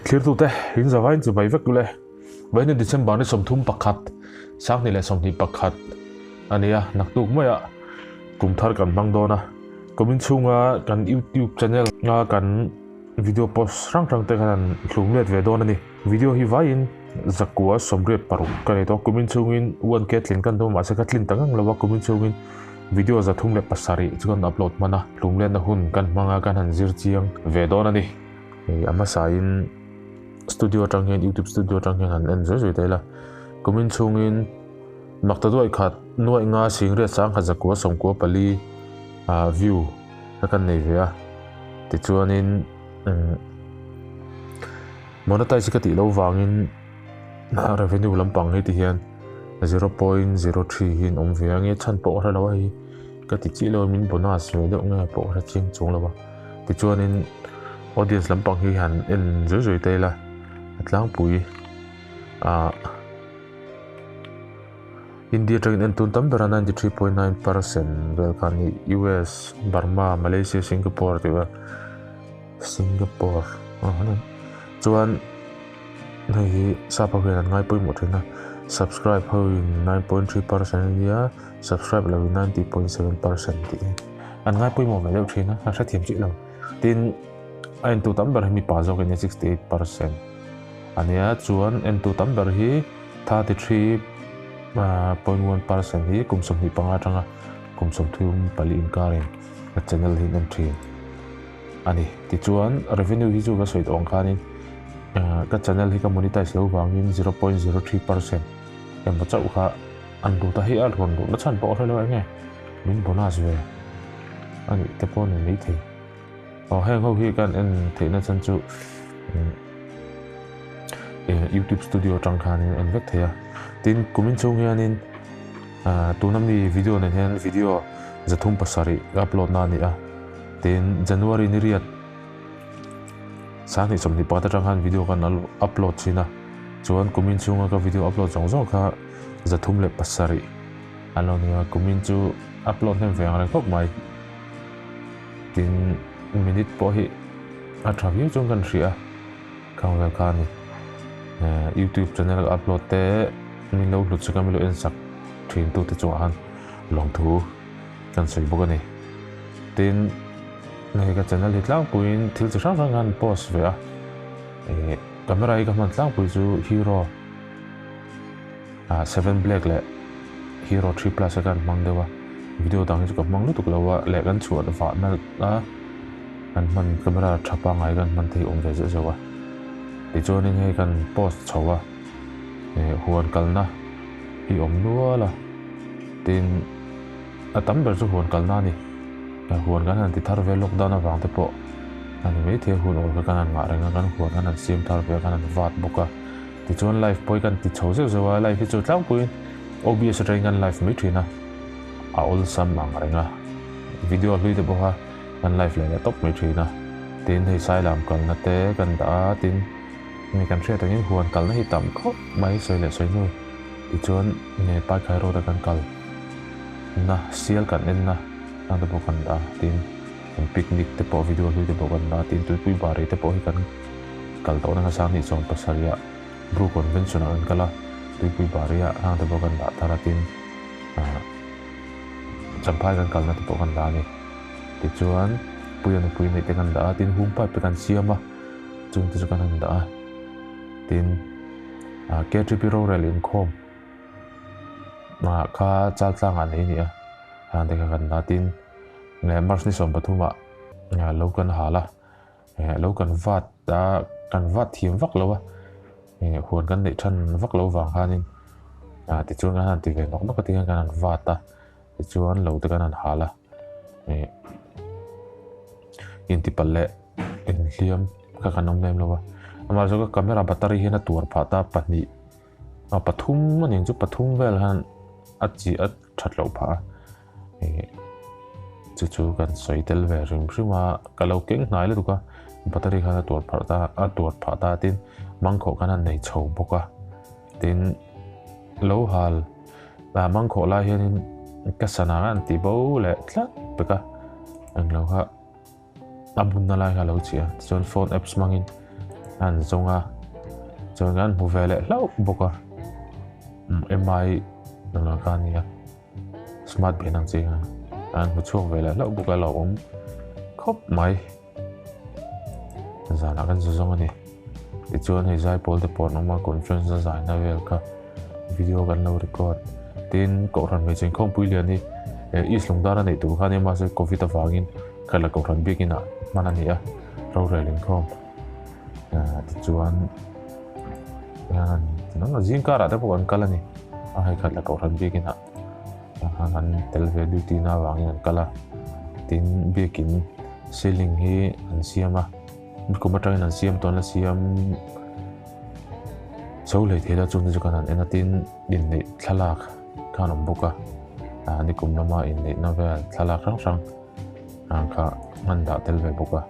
Thlirtute, in zavaiin chi bai vek ule. Vawiin December ni 31, 2021 a ni a, naktuk maiah kum thar kan hmang dawn a. Kumin chhunga kan YouTube channel a kan video post hrang hrang te khan an hlum let ve dawn a ni. Video hi vaiin zakua 86 ka nei tawh a, kumin chhungin 1K tlin kan tum a, mahse ka tlin ta ngang lo a, kumin chhungin video 307 chu kan upload hman a, hlum letna hun kan hmang a, kan han zir chiang ve dawn a ni. Hei a hmasain studio atang hian YouTube studio atang hian han en zui zui ta ila, kumin chhungin makta duai khat nuaih nga singriat sangkhat zakua 94 ah view a kan nei ve a, tichuanin umm monetize ka tih loh vangin revenue lampang hi ti hian 0.03 hi an awm ve a nge chhan pawh ka hre lo a hei ka ti chiah lo a min bonus ve deuh nge pawh ka hre chiang chuang lo a tichuanin audience lampang hi han en zui zui ta ila a tlangpui ah. India atangin en tun tam ber a, 93.9% vel khan hi US, Burma, Malaysia, Singapore tih vel Singapore chuan hei hi sap ho hian an ngai pawimawh thin a, subscribe ho in 9.3% a nia, subscribe lo in 90.7% tih hi an ngai pawimawh ve deuh thin a, a hrethiam chiah lo. Tin, a entu tam ber hi mipa zawk in 68% a nia, chuan entu tam ber hi 33.1% hi kum 25 atanga kum 34 inkarin a channel hi an en thin a ni. Tichuan revenue hi chu ka sawi tawh ang khanin ka channel hi ka monetize lo vangin 0.03% emaw chauh kha an lut a, hei a rawn luh na chhan pawh a hre lo eng nge min bonus ve a nih te pawh a ni maithei. Aw heng ho hi kan en theihna chan chu YouTube studio atang khanin en vek thei a. Tin kumin chhung hianin tuna mi video nen hian video 307 upload na a ni a. Tin January ni riat 2024 atang khan video kan upload thin a. Chuan kumin chhunga ka video upload zawng zawng kha 307 an lo ni a. Kumin chu upload hnem ve ang reng khawp mai. Tin minute pawh hi a tha viau chuan kan hria a, khang vel kha a ni. YouTube channel ka upload te min lo hlut sak a, min lo en sak thin tu te chungah khan lawmthu kan sawi bawk a ni. Tin hei ka channel hi tlangpuiin thil chi hrang hrang khan post ve a, camera hi ka hman tlangpui chu Hero 7 Black leh Hero 3 Plus a kan hmang deuh a, video dang hi chu ka hmang lutuk lo a, leh kan chhuah vah na a kan hman camera tha pangngai kan hman thei awm ve zeuh zeuh a. Tichuanin hei kan post chho a, huan kalna hi awm nual a, tin a tam ber chu huan kalna a ni. Huan kan han ti thar ve lockdown avang te pawh a ni maithei a, hun awl kha kan han ngah reng a, kan huan kan han siam thar ve a, kan han vat bawk a. Tichuan live pawh hi kan ti chho zeuh zeuh a, live hi chu tlangpuiin OBS atangin kan live mai thin a, a awlsam ang reng a, video hlui te pawh kha kan live leh leh tawp mai thin a, tin hei Sailam kalna te kan dah a, tin hemi kan hriat angin huan kalna hi tam khawp mai sawi leh sawi hnu tichuan nge Paikhai road a kan kal na sial kan en na ang te pawh kan dah a, tin kan picnic te pawh video hlui te pawh kan dah a, tin tuipui bari te pawh hi kan kal tawhna kha 2017 ah Bru Convention ah kan kal a, Tuipui Bari ah hang te pawh kan dah thar a tin ah Champhai kan kalna te pawh kan dah a ni. Tichuan Puia nupui neih te kan dah a, tin hum pipe te kan siam a, chung te chu kan han dah a, tin ah KTP rorel inkhawm ah kha Chaltlang ah nei a ni a, hang te kha kan dah a, tin March ni 13 ah lo kan hal a. Lo kan vat a, kan vat thiam vak lo a, huan kan neih than vak lo vang khanin tichuan kan han ti ve nawk nawk a tihian kan han vat a, tichuan lo te kan han hal a, intipalh leh inhliam kha kan awm lem lo a, amaherawhchu ka camera battery hian a tuar phah ta pahnih a pathum a nih chu pathum vel khan a chi a that loh phah a. Chu chu kan sawi tel ve hrim hrim a, ka lo keng hnai lutuk a, battery khan a tuar phah ta a tuar phah ta tin mangkhawh khan a nei chho bawk a, tin lo hal ah mangkhawh lai hianin ka sana an ti bo leh tlat pek a, englo kha a bunna lai kha a lo chhi a, tichuan phone apps hmangin. An zawng a, chuan kan hmu ve leh hlauh bawk a. MI hnungah kha a nia, smart bin ang chi kha an hmu chhuak ve leh hlauh bawk a, lo awm khawp mai. Zanah kan zu zawng a ni. Tichuan hei zaipawl te pawh an awm a, conference a zaina vel kha video kan lo record. Tin, Kohhran hmeichhe inkhawmpui lian hi East Lungdar a neih tur kha a nia, mahse Covid avangin Khaila Kohhran biakin ah hman a ni a, rorel inkhawm. Tichuan zing karah te pawh kan kal a ni. A hei Khaila Kohhran biakin ah an tel ve duty na avangin an kal a. Tin, biakin ceiling hi an siam a. Kum atangin an siam tawn a siam chho hlei thei la chung te chu kan han en a tin inneih thlalak kha an awm bawk a ah nikum lama inneihna vel thlalak hrang hrang ang kha an dah tel ve bawk a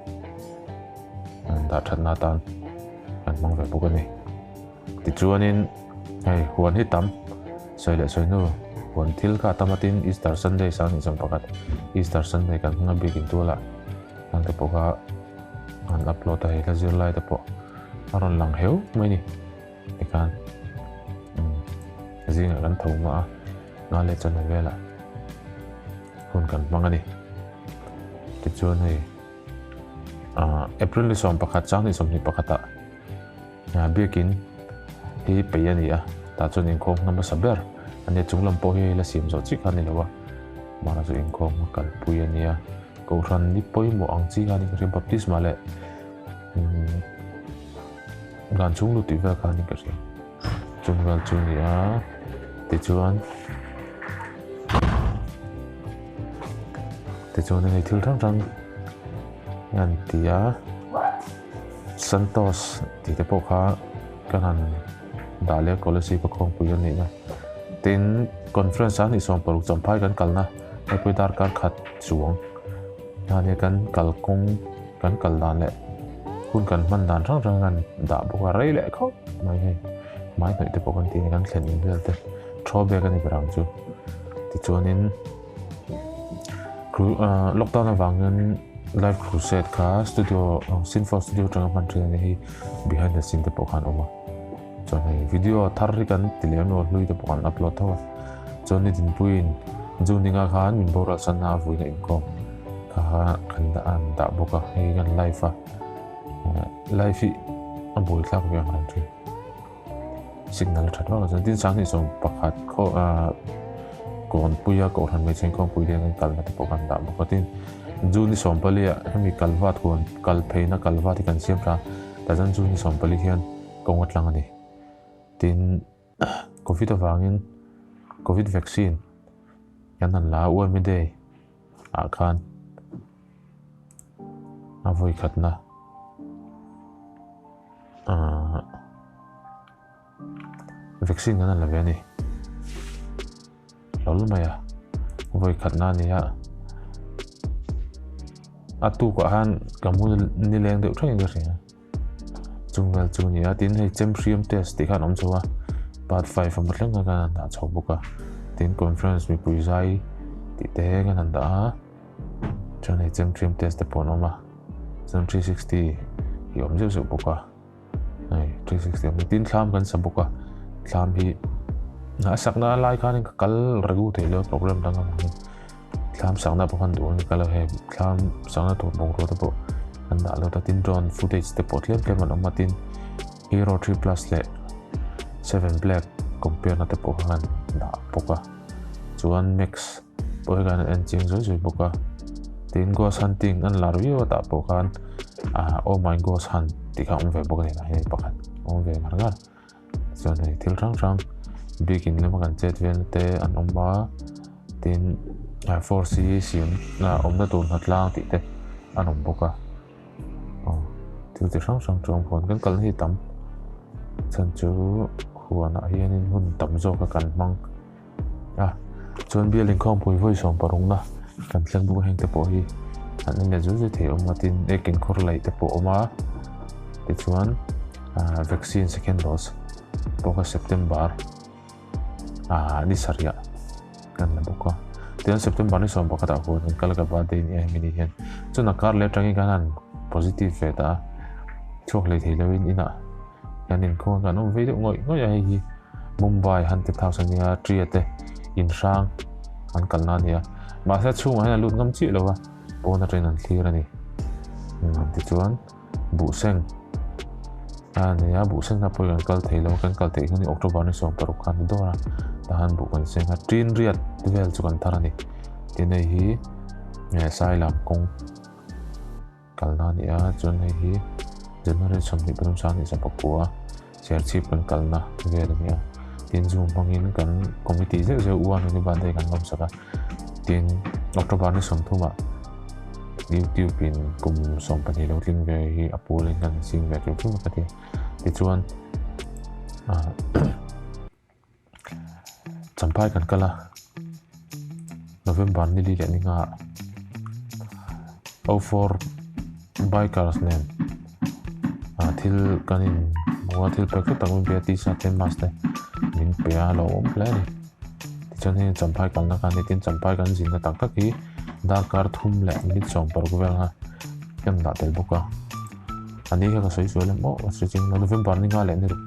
an dah thatna atan an hmang ve bawk a ni tichuanin hei huan hi tam sawi leh sawi hnu huan thil kha a tam a tin Easter Sunday sang hnih 11 Easter Sunday kan hmang a biakin tualah ang te pawh kha an upload a hei hla zir lai te pawh a rawn lang heu mai ni tikhan zingah kan tho hma a nga leh chawhnu velah hun kan hmang a ni tichuan hei April ni 11 chang ni 21 ah biakin hi peih a ni a tah chuan inkhawm hna hmasa ber a nia chung lam pawh hi la siam zawh chiah kha a ni lo a mahna chu inkhawm a kalpui a nia kohhran ni pawimawh ang chi kha a ni ka hria baptisma leh dan chung lut tih vel kha a ni ka hria chung vel chu a ni a tichuan tichuan hei thil hrang hrang an ti a. Santos tih te pawh kha kan han dah leh a Kolasib a khawngpui kan nihna. Tin, conference a ni 60 champhai kan kalna hepui darkar khat chuang hmani kan kalkawng kan kal dan leh hun kan hman dan hrang hrang kan dah bawk a rei leh khawp mai hei hmai hnawih te pawh kan tih a ni kan thlen in vel te throwback a ni ber ang chu tichuanin Lockdown avangin live crusade kha studio Sinful studio atanga hman thin a ni hi behind the scene te pawh khan awm a chuan hei video thar hi kan ti lem lo hlui te pawh kan upload tho a chuan ni dinpuiin June ninga khan min boral sanna a vuina inkhawm kha kan dah an dah bawk a hei kan live a live hi a buaithlak ve ang reng thin. Signal a that vak lo chuan tin 21 khaw ah kawnpuia kohhran hmeichhe inkhawmpui te hian an kalna te pawh kan dah bawk a tin June ni 14 ah hemi kalvat huan kal pheina kalvat hi kan siam tha tah chuan June ni 14 hian kawng a tlang a ni tin covid avangin covid vaccine kan han la a UMA day ah khan a vawi khatna. Ahh vaccine kan han la ve a ni hlawl mai a vawi khat na a ni a a tukah khan ka mu nileng deuh thlengin ka hria chung vel chu a ni a tin hei chem hriam test tih khan a awm chho a part five a hmu thleng khan kan han dah chho bawk a tin conference mipui zai tih te kan han dah a. Chuan hei chem hriam test te pawh an awm a chuan 360 hi awm zeuh zeuh bawk a hei 360 awm tin thlam kan sa bawk a thlam hi a sakna lai khanin ka kal regu thei lo program dang avangin thlam sakna pawh khan duh ang ka kal a hei thlam sakna tur bungrua te pawh an dah lo ta tin drone footage te pawh tlem tlem an awm a tin hero 3 plus leh 7 black compare na te pawh khan dah bawk a chuan max pawh hi khan an en chiang zui zui bawk a tin ghost hunting an lar viau a tah pawh khan ah oh my ghost hunt tih kha a awm ve bawk a ni tah hian pakhat a awm ve ngar ngar chuan hei thil hrang hrang biakin lama kan chet velna te an awm a tin ah force hi siam awmna tur hnatlang tih te an awm bawk a. Aw thil chi hrang hrang chu awm huan kan kalna hi tam chhan chu huanah hianin hun tam zawk a kan hmang a chuan bial inkhawmpui vawi 60 na kan thleng bawk a heng te pawh hi an en leh zui zui thei awm a tin ekin khawr laih te pawh a awm a tichuan ah vaccine second dose pawh kha September. Ah ni sarih ah kan la bawk a tichuan September ni 11 ah huan kan kal ka birthday ni a hemi ni hian chuan a kar leh atangin khan han positive ve ta a. Chhuak hlei thei loin inah kan inkhawm a, kan awm vei deuh ngawih ngawih a, hei hi Mumbai Haunted House a nia, Tria te in hrang an kalna a ni a, mahse a chhungah hian a lut ngam chiah lo va, pawn atangin an thlir a ni. Tichuan buhseng a nei a, buhseng kha pawhin kan kal thei lo, kan kal theih hun hi October ni 16 khan ni dawr a, tahan buh kan seng a, tin riat vel chu kan thar a ni. Tin hei hi Sailam kawng. Kalna a ni a, chuan hei hi January 23 2019 Serchhip kan kalna vel a ni a. Tin Zoom hmangin kan committee zeuh zeuh uan in birthday kan lawmsak a. Tin October ni 30 ah YouTube in kum 12 lo tling ve hi a pulin kan sing ve hrim hrim a ka ti a. Tichuan ah Champhai kan kal a, November ni li leh ni nga O4 bikers nen ah thil kan in hmu a, thil pek hlu tak min pe a, t-shirt te mask te min pe a, a lo awm hle a ni. Tichuan heng Champhai kalna kha a ni, tin Champhai kan zinna tak tak hi darkar thum leh minute 16 vel kha kan dah tel bawk a. A ni kha ka sawi sual em aw, ka sawi ching lo, November ni nga leh ni ruk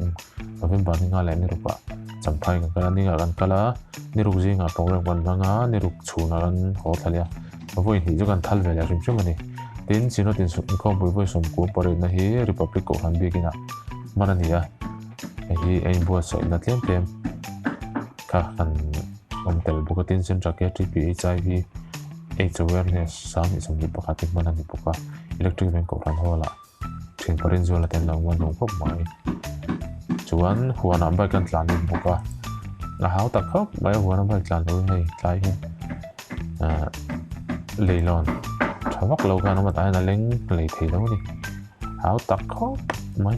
November ni nga leh ni rukah Champhai kan kal a, ni ngah kan kal a, ni ruk zingah program kan hmang a, ni ruk chhunah kan haw thla leh a, vawi hnih chu kan thal ve leh hrim hrim a ni. Tin, Synod Inkhawmpui vawi sawmkua pariatna hi Republic Kohhran biakinah hman a ni a, hei hi a inbuatsaihna tlem tlem kha kan awm tel bawk a, tin Central KTP HIV AIDS Awareness 2021 hi hman a ni bawk a, Electric Veng Kohhran Hall-ah. Thian parin zual a tel lo maw nuam khawp mai. Chuan huanah bike an tlan lut bawk a, a hau tak khawp mai a huana bike tlan lo hi hei tlai hian ah leilawn tha vak lo khan a awm a tah hian a leng lei thei lo a ni hau tak khawp mai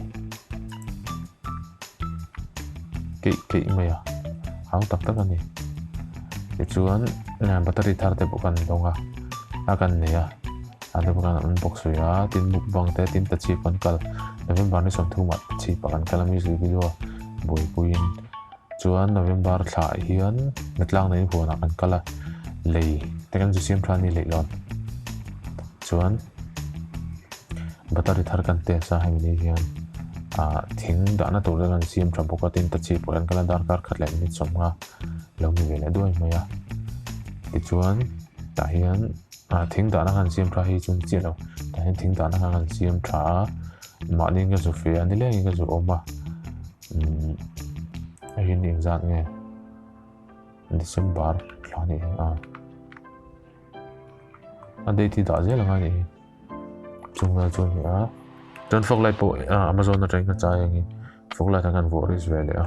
keih keih mai a hau tak tak a ni tichuan battery thar te pawh kan dawng a a kan nei a. A te pawh khan an bawk sawi a, tin mukbang te tin ta chhip an kal November ni 30 ah ta chhip ah kan kal a music video buaipuiin chuan November thla ah hian Natlang nei huan ah kan kal a lei te kan zu siam tha a ni leh lawn chuan battery thar kan test a hemi ni hian ah thing dahna tur te kan siam tha bawk a tin ta chhip ah kan kal a darkar khat leh minute 50 lo ni ve leh duai mai a tichuan tah hian. Ah thing dahna khan siam tha hi chu ni chiah lo tah hian thing dahna khan an siam tha a mahni in ka zu fe a nileng in ka zu awm a umm hei hi ni engzat nge December thla a nih hi a a date hi dah zel a ngai a nih hi chung vel chu a ni a chuan fog light pawh Amazon atangin ka chai ang hi fog light an han vuah risk ve leh a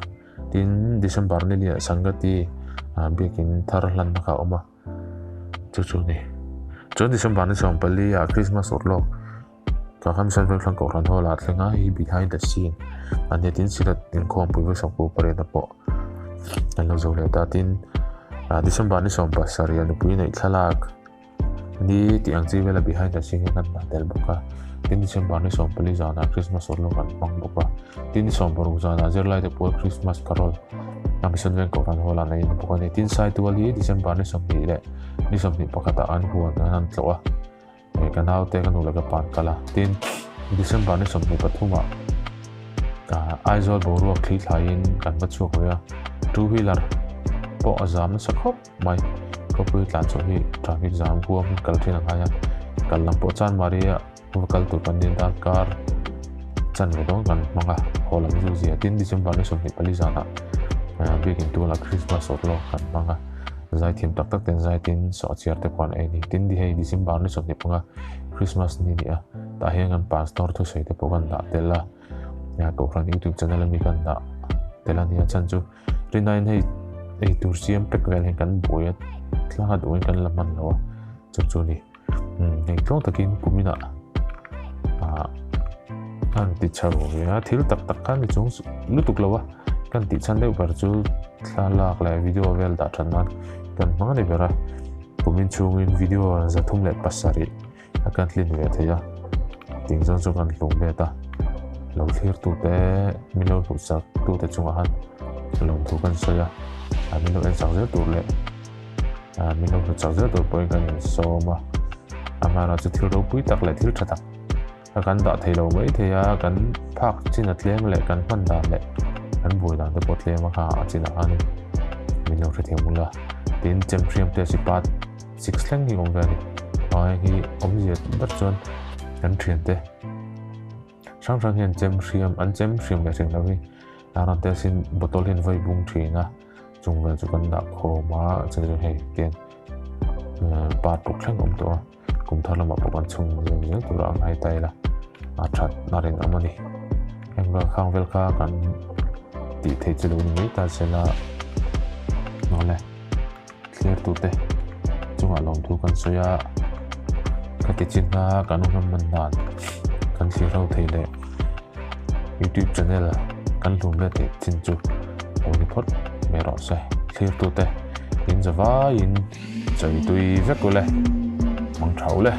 tin December ni liah Sangati biakin thar hlanna kha a awm a. Chu chu ni. Chuan December ni 14 ah Christmas awrh lawk ka khan Mission Veng thlang Kohhran Hall ah thleng a, hei behind the scene a nia tin Synod inkhawmpui vawi 90 pariat pawh an lo zo leh ta tin December ni 17 ah nupui neih thlalak ni tih ang chi vela behind the scene hian kan dah tel bawk a, tin December ni 14 zanah Christmas awrh lawk an hmang bawk a, tin ni 16 zanah zirlai te pual Christmas carol a Mission Veng Kohhran Hall ah nei a ni bawk a ni. Tin Saitual hi December ni 20 leh ni 21 ah an huan an han tlawh a, eh ka naute ka nu leh ka pa an kal a, tin December ni 23 ah Aizawl boruak thli thlaiin kan va chhuak ve a, two wheeler pawh a zam nasa khawp. Mai khawpui tlan chhuah hi traffic jam huam in kal thin a ngai a, kal lam pawh chuan Maria va kal tur kan nia darkar chanve dawn kan hmang a, haw lam zu zia tin December ni 24 zanah biakin tualah Christmas awrh lawk kan hmang a, zaithiam tak tak ten zai tin sawhchiar te pawh an ei a ni, tin hei December ni 25 Christmas ni a ni a, tah hian kan pastor thusawi te pawh kan dah tel a, Kohhran YouTube channel ami kan dah tel a nia chhan chu. Rinaiin hei ei tur siam pek vel hian kan buai a thla a duhin kan la hman lo a chu chu ni hei tluang takin kuminah ah an ti chho ve a thil tak tak kha ni chung lutuk lo a kan tih chhan deuh ber chu thlalak leh video vel dah that nan kan hmang a ni ber a kumin chhungin video 307 a kan tlin ve thei a ting zawng chu kan hlung let a lo thlir tu te min lo hmuh sak tu te chungah han lawmthu kan sawi a a min lo en chak zel tur leh a min lo hmu chak zel tur pawhin kan insawm a amaherawhchu thil ropui tak leh thil tha tak. Kha kan dah thei lo mai thei a, kan phak chin a tlem leh kan hman dan leh kan buai dan te pawh tlem a kha a chinah khanin min lo hrethiam ula. Tin, chemhriam test hi part 6 thleng hi awm ve a ni. Heng hi awmzia ber chuan kan thiante hrang hrang hian chemhriam an chemhriam leh hriam lo hi a rawn test in bottle hian vawi bung thin a, chung vel chu kan dah khawm a, chuan hei tian part ruk thleng awm tawh a. Kum thar lamah pawh kan chhung zem zel tura ang hai ta ila a that na rinawm a ni. Heng vel khang vel kha kan tih theih chu lo ni mai ta sela awle thlir tute chungah lawmthu kan sawi a ka ti chin a kan hun man dan kan thlir ho thei leh youtube channel kan hlum ve theih chin chu lo ni phawt mai rawh se thlir tute in zavaiin. Chawi tui vek ule, mang tha ule.